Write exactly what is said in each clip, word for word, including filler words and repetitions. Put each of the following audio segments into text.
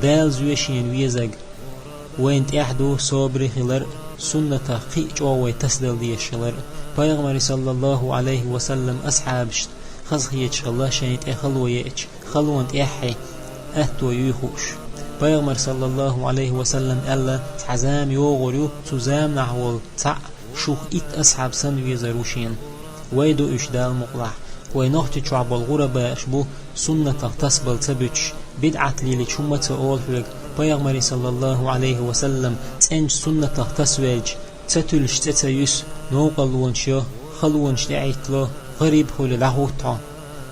Дала зоьшен везаг. Вайна тӀехь ду собаре хилар а, суннатах кхин а чӀогӀа вай тасадала дезаш хилар а. Пайхамаре, саллаллаху Ӏалайхи ва саллам, асхьабашта хазахеташ хилла шайна тӀе хало еача, халонна тӀеххье атто юй хууш. Пайхамара, саллаллаху Ӏалайхи ва саллам, аьлла: «Цхьа зама йогӀур ю, цу заманахь волу цхьаъ шух итт асхьаб санна везар ву шена». Вай ду уьш, Дала мукъалахь. Вай Нохчийчохь болу гӀурабааш бу суннатах тасабала ца буьтуш, бидӀат лелийча хӀумма а ца олу хьоьга. Пайхамаре, саллаллаху Ӏалайхи ва саллам, цӀеначу суннатах тасавелча, ца туьллуш цӀе ца юьсу, новкъарлонаш йо, халонаш тӀеӀиттало, гӀариб хуьлу дӀахӀуттахьо.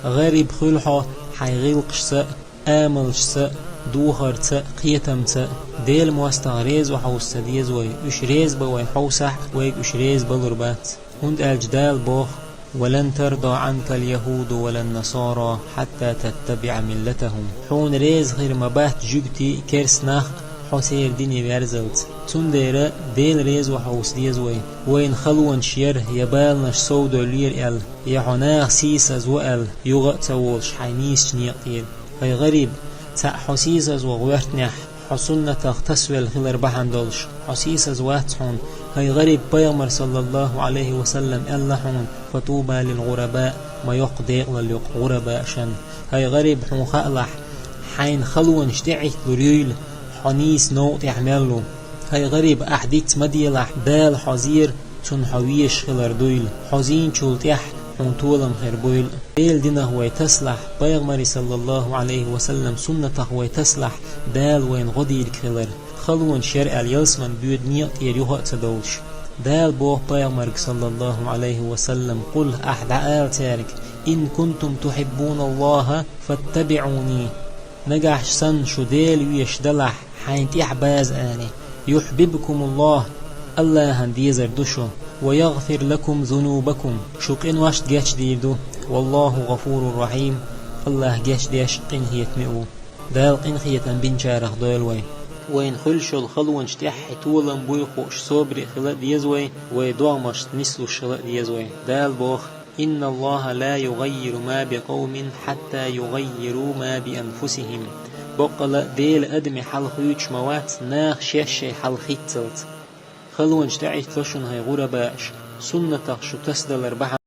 ГӀариб хуьлу хьо хьайн гӀиллакхашца а, амалшца а, духарца а, кхетамца а. Делан мостагӀа реза ван хьовса ца деза вай, уьш реза бан вай хьовсахь а, вайга уьш реза балур бац. ХӀунда аьлча Дала боху: «ولن ترضى عنك اليهود ولا النصارى حتى تتبع ملتهم». Хьуна реза хир ма бац жуьгтий а, керста нах а, хьо церан дине верзалц. Цундела Дела реза ван хьовса деза вай. Вайна халонаш яра я баланаш совдоьллера аьлла, я хьо наха сийсазво аьлла, юха а ца волуш хьайн нийсачу некъа тӀера. ХӀай гӀариб, цхьаъ хьо сийсазво гӀоьртинехь, хьо суннатах тасавелла хилар бахьана долуш, хьо сийсаз вац хьуна. ХӀай гӀариб, Пайхамара, саллаллаху Ӏалайхи ва саллам, аьлла хьуна: «فطوبى للغرباء», ма йоккха декъалалла ю-кх гӀурабаашна. ХӀай гӀариб, хьуна хаалахь, хьайна халонаш тӀеӀитталур юйла, хьо нийса новкъа тӀехь мел ву. ХӀай гӀариб, ахь диц ма делахь, Дала хьо зийра, Цунна хьо везаш хилар дуйла, хьо зийначул тӀаьхьа хьуна толам хир буйла. Делан динах вай тасалахь, Пайхамаре, саллаллаху Ӏалайхи ва саллам, суннатах вай тасалахь, Дала вайна гӀо дийриг хилар. Халонаш яра аьлла, ялсаман боьду некъа тӀера юха а ца довлуш. Дала боху Пайхамарга, саллаллаху Ӏалайхи ва саллам: «قل», ахь дӀаала цаьрга: «إن كنتم تحبون الله فاتبعوني». Нагахь санна шу Дела везаш далахь, хьайна тӀехь база ани. «يحببكم الله», Аллахьан дезар ду шу. «ويغفر لكم ذنوبكم», шу къинош гечдийр ду. «والله غفور رحيم», Аллахь гечдеш, къинхетаме ву. Дала къинхетам бинчарах дойла вай. Вайна хуьлуш йолу халонаш тӀаьххье толам буй хууш собаре хила а деза вай, вай догӀмашца нислуш хила а деза вай. Дала боху: «إن الله لا يغير ما بقوم حتى يغيروا ما بأنفسهم». Боккъала а Дела адамийн хьал хуьйцуш ма вац, наха шаьш шайн хьал хийццалц. Халонаш тӀеӀиттало шуна, хӀай гӀурабааш, суннатах шу тасадалар бахьана